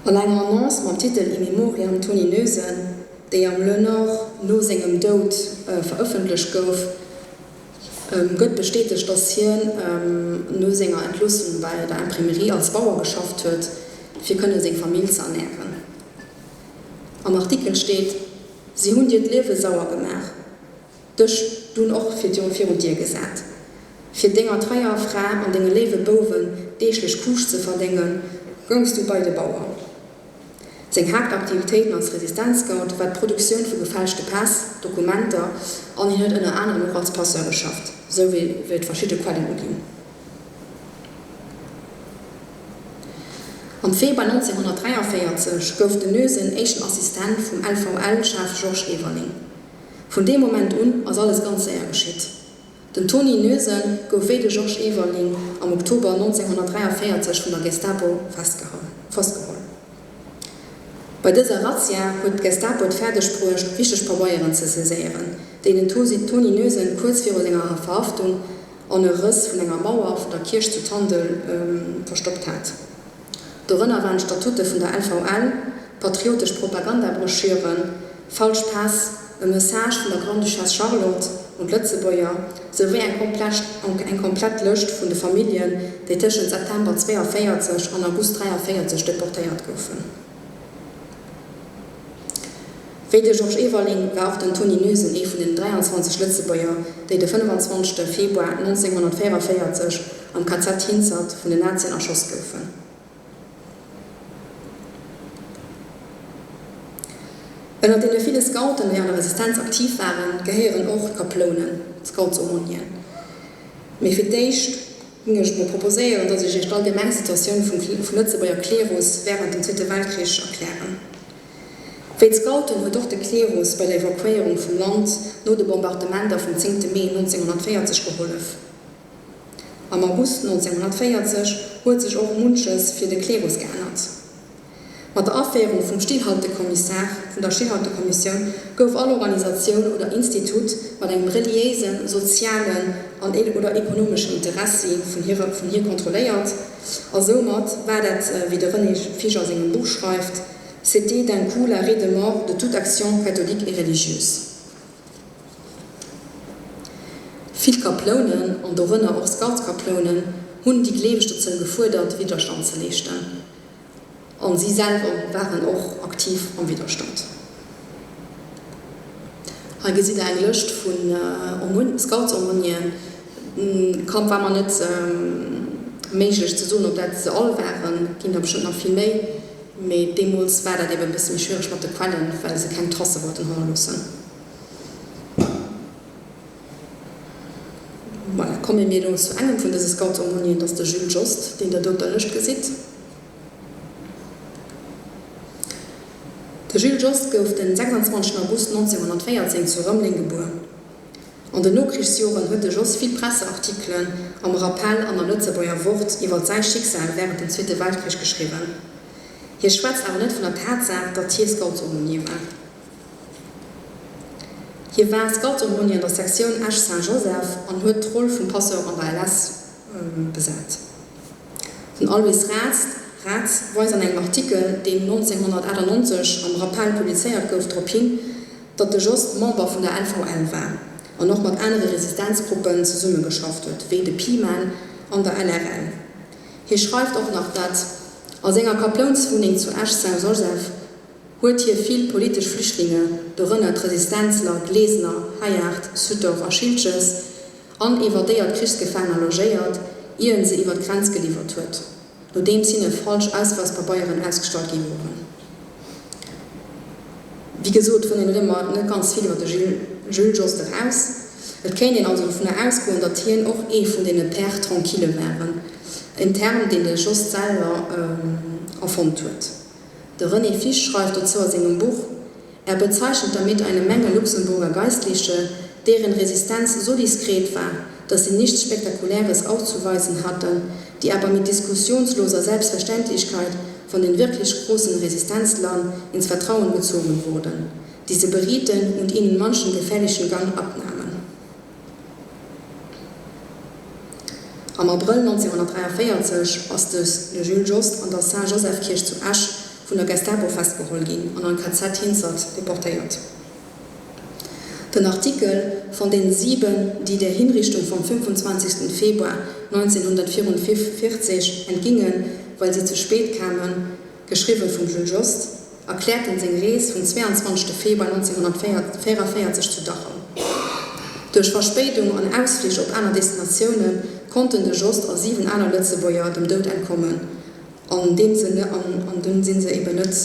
An enger Annonce mam Titel In memoriam Tony Noesen, déi am Le Nord no sengem Doud verëffentlecht gouf, gëtt bestätegt, datt hien no senger Entloossung bei der Imprimerie als Bauer geschafft huet, fir kënne seng Famill ze ernären. Am Artikel steet, Si hunn dir d'Liewe sauer gemaach, dech dunn och virun d'Dier gesat, fir denger treier Fra an denge léiwe Bouwen deeglech Kuuscht ze verdéngen, goungs du bei de Bauer. Seng Haaptaktivitéiten als Resistenzscout war d'Produktioun vu gefälschte Päss, Dokumenter an hien huet ënner anerem och als Passeur geschafft, sou wéi et verschidde Quellen uginn. Am Februar 1943 gouf den Noesen éischten Assistent vum LVL-Chef Georges Everling. Vun deem Moment un ass alles ganz séier geschitt. Den Tony Noesen gouf wéi de Georges Everling am Oktober 1943 vun der Gestapo festgeholl. Bei dëser Razzia huet d'Gestapo et fäerdeg bruecht, wichteg Pabeieren ze saiséieren, déi den Tony Noesen kuerz viru senger Verhaftung an e Rëss vun enger Mauer vun der Kierch zu Tandel verstoppt hat. Dorënner waren d'Statute vun der LVL, patriotesch Propagandabroschüren, falsch Päss, e Message vun der Grande-Duchesse Charlotte un d'Lëtzebuerger, souwéi eng eng komplett Lëscht vun de Familljen, déi tëschent September 42 an August 43 deportéiert goufen. Wéi de Georges Everling war och den Tony Noesen ee vun den 23 Lëtzebuerger, déi de 25 Februar 1944 am KZ Hinzert vun den Nazien erschoss goufen. Ënner deene ville Scouten, déi an der Resistenz aktiv waren, gehéieren och d'Kaplounen, d'Scoutsaumônieren. Mee fir d'éischt géing ech mol proposéieren, datt ech Iech d'allgemeng Situatioun vum Lëtzebuerger Klerus wärend dem Zweete Weltkrich erklären. Wéi d'Scouten huet och de Klerus bei der Evakuéierung vum Land no de Bombardementer vum 10 Mee 1940 gehollef. Am August 1940 huet sech och munches fir de Klerus geännert. Mat der Aféierung vum Stillhaltekommissar, vun der Stillhaltekommissioun, gouf all Organisatioun oder Institut mat engem reliéisen, sozialen an oder ekonomeschen Interessi vun hir kontrolléiert a soumat war dat, wéi de René Fisch a sengem Buch schreift, C'était d'un coup l'arrêt de mort de toute action catholique et religieuse. Vill Kaplounen, an dorënner och Scoutskaplounen, hunn déi Gleeweg dozou gefuerdert, Widderstand ze leeschten. An si selwer waren och aktiv am Widderstand. Hei gesitt der eng Lëscht vun Scoutsaumônieren. Ka war mer net méiglech ze soen, ob dat se all waren. Et ginn der bestëmmt nach vill méi, mee deemools war dat eben e bësse méi schwiereg mat de Quellen, well se keng Tracë wollten hannerloossen. Voilà, komme mir elo zu engem vun dëse Scoutsaumônieren, dat ass de Jules Jost, deen der do op der Lëscht gesitt. De Jules Jost gouf den 26 August 1914 zu Rëmeleng gebuer. An den Nokrichsjoren huet de Jost vill Presseartikelen am Rappel an am Lëtzebuerger Wort iwwer säi Schicksal wärend dem Zweete Weltkrich geschriwwen. Hie schwätzt awer net vun der Tatsaach, datt hie Scoutsaumônier war. Hie war Scoutsaumônier an der Sektioun Esch-Saint-Joseph an huet d'Roll vum Passeur an der LS besat. Den Alois Raths Raths weist an engem Artikel, deen 1998 am Rappel publizéiert gouf, drop hin, datt de Jost Member vun der LVL war an och mat anere Resistenzgruppen zesummegeschafft huet, wéi de PiMan an der LRL. Hie schreift och nach, datt a senger Kaplounswunneng zu Esch-Saint-Joseph huet hie vill politesch Flüchtlinge, dorënner d'Resistenzler Glesener, Heyart, Suttorf a Schiltges, an evadéiert Krichsgefaangener logéiert, ier en se iwwer d'Grenz geliwwert huet, nodeems hinne falsch Ausweispabeieren ausgestallt gi woren. Wéi gesot fënnt een net ëmmer net ganz vill iwwer de Jules Jost eraus. Et kéint een also dovunner ausgoen, datt hien och ee vun deene Pères tranquilles waren, en Term, deen de Jost selwer erfonnt huet. De René Fisch schreift dozou a sengem Buch, Er bezeichnet damit eine Menge Luxemburger Geistliche, deren Resistenz so diskret war, dass sie nichts Spektakuläres aufzuweisen hatten, die aber mit diskussionsloser Selbstverständlichkeit von den wirklich großen Resistenzlern ins Vertrauen gezogen wurden, die sie berieten und ihnen manchen gefährlichen Gang abnahmen. Am Abrëll 1943 ass de Jules Jost an der Saint-Joseph-Kierch zu Esch vun der Gestapo festgeholl ginn an an d'KZ Hinzert deportéiert. Den Artikel Von den sieben, die der Hinrichtung vom 25. Februar 1944 entgingen, weil sie zu spät kamen, geschriwwe vum Jules Jost, erkläert en seng Rees vum 22. Februar 1944 zu Dachau. Duerch Verspéidung an Ausflich op aner Destinatioune konnten de Jost a 7 aner Lëtzebuerger dem Doud entkommen, andeem se an dunn si se eben net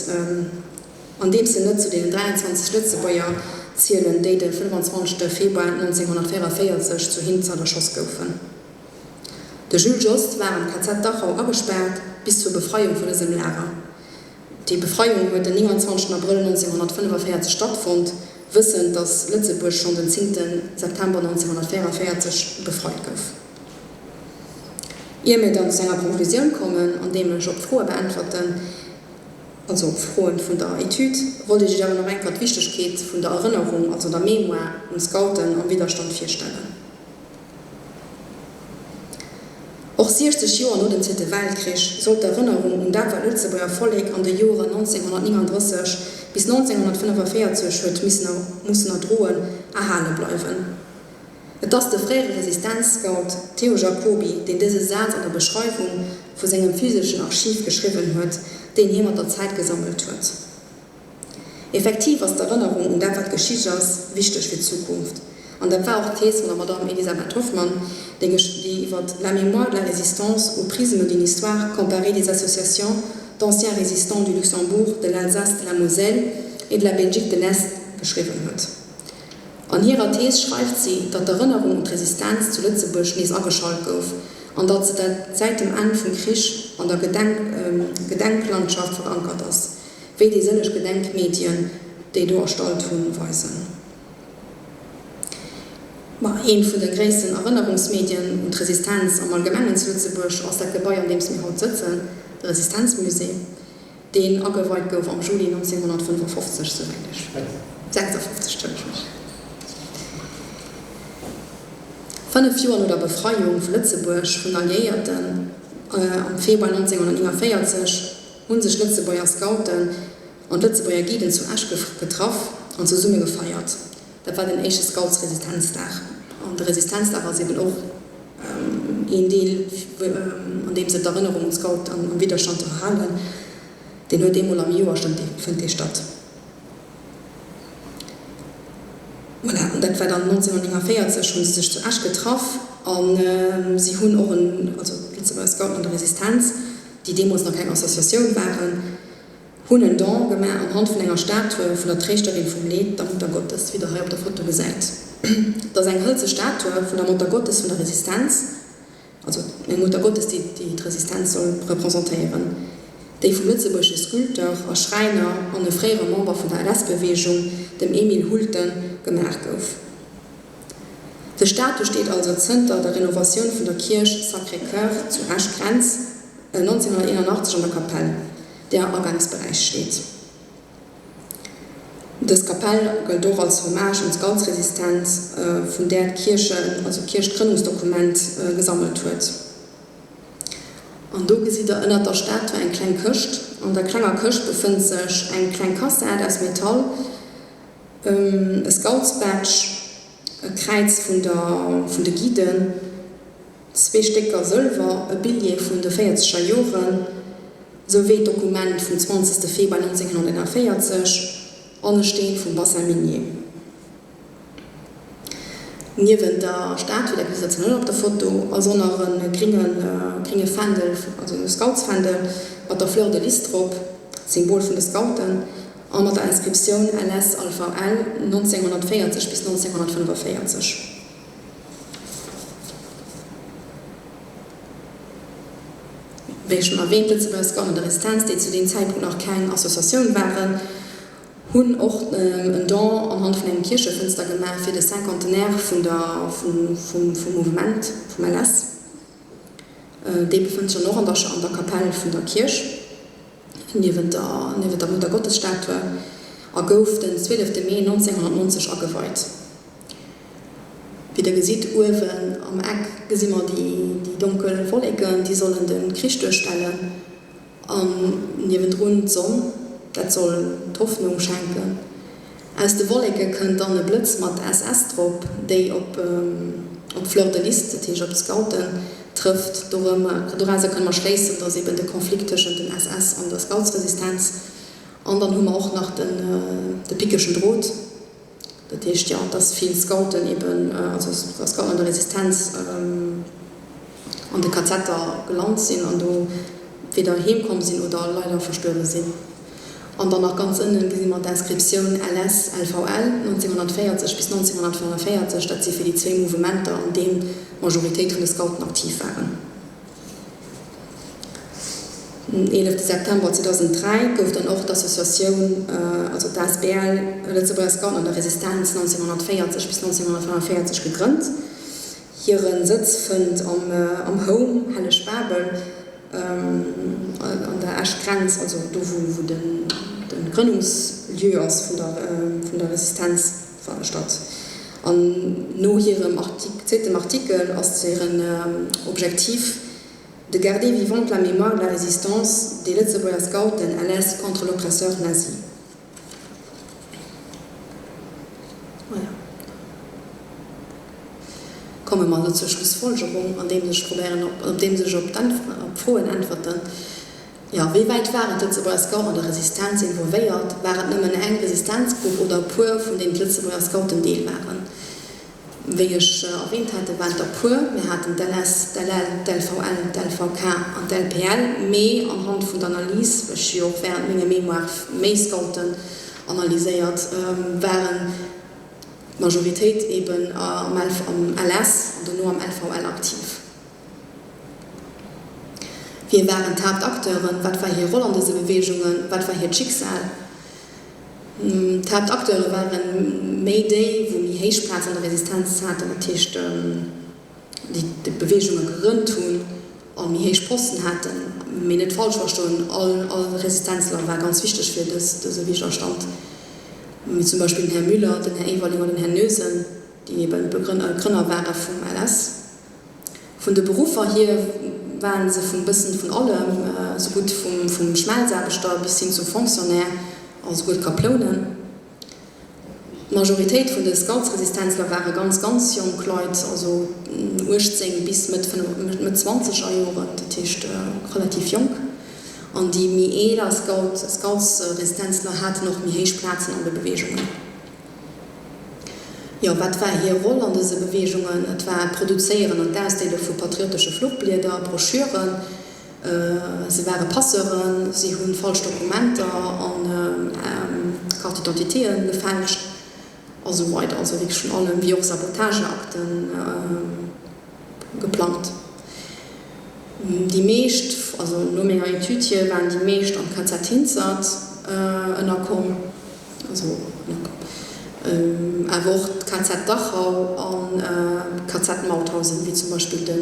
andeems se net zu deenen 23 Lëtzebuerger zielen, déi de 25. Februar 1944 zu Hinzert erschoss goufen. De Jules Jost war am KZ Dachau agespaart bis zur Befreiung vun dësem Lager. Déi Befreiung huet den 29 Abrëll 1945 stattfonnt, wëssend, datt Lëtzebuerg schonn den 10 September 1944 befreit gouf. Ier mir dann zu enger Konklusioun kommen, andeem ech op d'Froe beäntwerten, also op d'Froen vun der Etüd, wollt ech Iech awer nach eng Kéier d'Wichtegkeet vun der Erënnerung, also der Mémoire un d'Scouten am Widderstand virstellen. Och 60 Joer no dem Zweete Weltkrich sollt d'Erënnerung un dat, wat d'Lëtzebuerger Vollek an de Joren 1939 bis 1945 huet mussen erdroen, erhale bleiwen. Et ass de fréiere Resistenzscout Théo Jacoby, deen dëse Saz an der Beschreiwung vu sengem physeschen Archiv geschriwwen huet, deen hie mat der Zäit gesammelt huet. Effektiv ass d'Erënnerung un dat, wat geschitt ass, wichteg fir d'Zukunft. An dat war och d'Thees vun der Madamm Elisabeth Hoffmann, déi iwwer La mémoire de la résistance au prisme d'une histoire comparée des associations d'anciens résistants du Luxembourg, de l'Alsace, de la Moselle et de la Belgique de l'Est geschriwwen huet. An hirer Thees schreift si, datt d'Erënnerung un d'Resistenz zu Lëtzebuerg nees ageschalt gouf an datt se dat säit dem Enn vum Krich an der Gedenklandschaft verankert ass, wéi déi sëlleg Gedenkmedien, déi do erstallt hunn, weisen. Ma eent vun de gréissten Erënnerungsmedien un d'Resistenz am Allgemengen zu Lëtzebuerg ass dat Gebai, an deem mir haut sëtzen, de Resistenzmusée. Deen ageweit gouf am Juli 1955, souwäit ech weess. 56, Entschëllegung. Fënnef Joer no der Befreiung vu Lëtzebuerg vun Alliéierten am Februar 1949 hu sech Lëtzebuerger Scouten an d'Lëtzebuerger Guiden zu Esch getraff an zesumme gefeiert. Dat war den éischte Scoutsresistenzdag. An de Resistenzdag ass eben och een Deel, an deem se d'Erënnerung un d'Scout am Widderstand erhalen. Deen huet eemol am Joer fënnt dee statt. Voilà, an dat war dann 1949 hu se sech zu Esch getraff a si hunn och en, also d'Lëtzebuerger Scouten an der Resistenz, déi deemools nach keng Associatioun waren, Hunn en Don gemaach anhand vun enger Statue vun der Tréischterin vum Leed, der Muttergottes, wéi der hei op der Foto gesäit. Et ass eng hëlze Statue vun der Muttergottes vun der Resistenz, also eng Muttergottes, déi d'Resistenz soll representéieren, déi vum lëtzebuergesche Sculpteur a Schräiner an e fréiere Member vun der LS-Beweegung, dem Emile Hulten, gemaach gouf. Des Statue steet also zënter der Renovatioun vun der Kierch Sacré-Cœur zu Esch-Grenz 1981 an der Kapell, déi am Agangsberäich steet. Dës Kapell gëllt och als Hommage un d'Scoutsresistenz, vun där d'Kierche, also d'Kierch d'Grënnungsdokument gesammelt huet. An do gesitt der ënnert der Statue eng kleng Këscht. An der klenger Këscht befënnt sech eng kleng Kassett aus Metall, e Scoutsbadge, e Kräiz vun der vun de Guiden, zwee Stécker Sëlwer, e Billjee vun de véierzeger Joren, sou wéi d'Dokument vum zwanzegste Februar 1941 an e Steen vum Bassin minier. Niewent der Statue, dat gesitt der zwar net op der Foto, ass och nach e gringe gringe Fändel, also e Scoutsfändel mat der Fleur de Lys drop, d'Symbol vun de Scouten, a mat der Inscriptioun LS Alpha L 1940 bis 1945. Wéi schonn erwähnt, d'Lëtzebuerger Scouten an der Resistenz, déi zu deem Zäitpunkt nach keng Associatioun waren, hunn och en Don anhand vun engem Kierchefënster gemaach fir de Cinquantenaire vun der, vum Mouvement vum LS. Dee befënnt sech dann och an der, an der Kapell vun der Kierch, niewent der, niewent der Muttergottesstatue, a gouf den 12 Mee 1990 ageweit. Wéi der gesitt, uewen am Eck gesi mer déi, déi donkel Wolleken, déi sollen de Krich duerstellen. An niewendrun d'Sonn, dat soll d'Hoffnung schenken. Aus de Wolleke kënnt dann e Blëtz mat SS drop, déi op d'Fleur de Lys, dat heescht op d'Scouten, trëfft. Dorauser kënne mer schléissen, dass eben de Konflikt tëschent den SS an der Scoutsresistenz. An dann hu mer och nach de pickeschen Drot. Dat heescht, jo, dass vill Scouten eben, also Scouten an der Resistenz an de KZer gelant sinn an do weder heem komm sinn oder leider verstuerwe sinn. An dann nach ganz ënnen gesi mer d'Inscriptioun LS, LVL, 1940 bis 1945, dat si fir déi zwéi Mouvementer, an deem d'Majoritéit vun de Scouten aktiv waren. Den 11 September 2003 gouf dann och d'Associatioun, also d'ASBL Lëtzebuerger Scouten an der Resistenz 1940 bis 1945 gegrënnt. Hire Sëtz fënnt am Home Helleg Babel an der Esch Grenz, also do wou de Grënnungslieu ass vun der Resistenz, statt. An no hirem zweetem Artikel ass hiren Objektiv de garder vivante la mémoire de la résistance des Lëtzebuerger Scouten LS contre l'oppresseur nazi. Voilà. Komme mer elo zur Schlussfolgerung, andeems ech probéieren, andeems ech op d'Froen äntwerten. Jo, wéi wäit waren d'Lëtzebuerger Scouten an der Resistenz involvéiert? War et nëmmen eng Resistenzgrupp oder e puer, vun deenen d'Lëtzebuerger Scouten Deel waren? Wéi ech erwähnt haten, waren et der puer. Mir haten d'LS, d'LL, d'LVL, d'LVK an d'LPL. Mee anhand vun der Analys, ech hu jo och während mengem Mémoire méi Scouten analyséiert, waren d'Majoritéit eben am LS an dono am LVL aktiv. Wie waren d'Haaptacteuren? Wat war hir Roll an dëse Beweegungen? Wat war hiert Schicksal? D'Haaptacteure ware méi déi, wou méi héich Plaz an der Resistenz haten, dat heescht, déi d'Beweegunge gegrënnt hunn a méi héich Posten haten. Mee net falsch verstoen, all Resistenzler war ganz wichteg fir dëse Widerstand, wéi zum Beispill den Här Müller, den Här Everling oder den Här Noesen, déi eben d'Grënner ware vum LS. Vun de Beruffer hier waren se vun bëssen vun allem, esou gutt vum Schmelzaarbechter bis hin zum Fonctionnaire a souguer d'Kaplounen. D'Majoritéit vun de Scoutsresistenzler ware ganz, ganz jonk Leit, also 18 bis Mëtt Mëtt zwanzeger Joren, dat heescht relativ jonk. An déi méi eeler Scoutsresistenzler haten och méi héich Plazen an de Beweegungen. Jo, wat war hir Roll an dëse Beweegungen? Et war d'Produzéieren an d'Ausdeele vu patriotesche Fluchblieder, Broschüren. Se ware Passeuren, si hu falsch Dokumenter an Carte d'identitéen gefälscht a sou weider. Also wierklech vun allem, wéi och Sabotageakten geplangt. Déi meescht, also no menger Etüd hier, waren déi meescht am KZ Hinzert ënnerkomm. Also awer och d'KZ Dachau an d'KZ Mauthausen, wéi zum Beispill de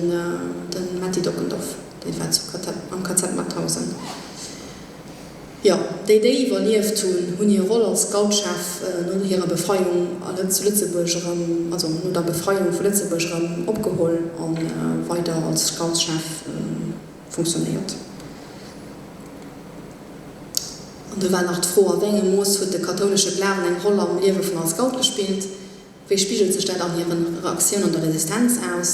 Metty Dockendorf, dee war zu am KZ Mauthausen. Jo, déi déi iwwerlieft hunn, hunn hir Roll als Scoutschef no hirer Befreiung a zu Lëtzebuerg erëm, also no der Befreiung vu Lëtzebuerg erëm opgeholl a weider als Scoutschef. Funktionéiert. An do war nach d'Fro, A wéi engem Mooss huet de kathoulesche Glawen eng Roll am Liewe vun all Scout gespillt? Wéi spigelt sech dat an hiren Aktioun an der Resistenz aus?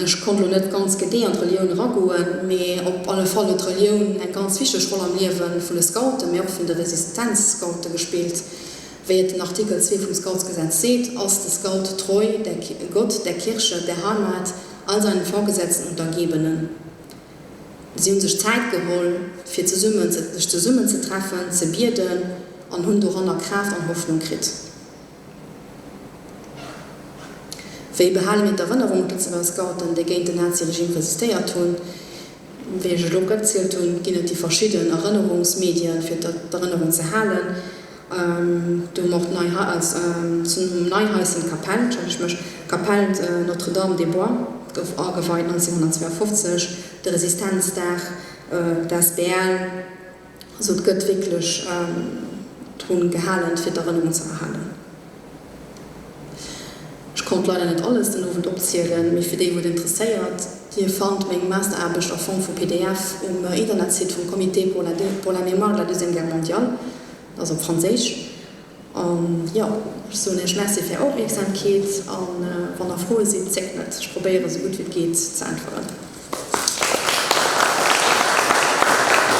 Ech konnt elo net ganz genee an d'Relioun eragoen, mee op alle Fall huet d'Relioun eng ganz wichteg Roll am Liewe vun de Scouten, mee och vun de Resistenzscoute gespillt. Wéi et den Artikel 2 vum Scoutsgesetz seet, ass de Scout treu der Gott, der Kirche, der Heimat, all seinen Vorgesetzten und Ergebenen. Si hunn sech Zäit geholl, fir zesummen sech zesummenzetreffen, ze bieden an hunn doranner Kraaft an Hoffnung kritt. Wéi behale mir d'Erënnerung un d'Lëtzebuerger Scouten, déi géint den Naziregime resistéiert hunn? Wéi ech elo opgezielt hunn, ginn et déi verschidden Erënnerungsmedien, fir d'Erënnerung ze halen. Do hu mer och d'Nei, zu Neihaischen d'Kapell, entschëllegt mech, d'Kapell Notre-Dame des Bois gouf ageweit 1952, de Resistenzdag, d'asbl. Also et gëtt wierklech drun gehalen, fir d'Erënnerung ze erhalen. Ech konnt leider net alles den Owend opzielen, mee fir déi wou et interesséiert, Dir fannt meng Masteraarbecht a Form vu pdf um Internetsite vum Comité pour la pour la mémoire de la Deuxième Guerre mondiale, dat ass op Franséisch. An jo, ech soen Iech Merci fir Är Opmierksamkeet an wann der Froe sinn, zéckt net, ech probéiere sou gutt wéi et geet ze äntweren.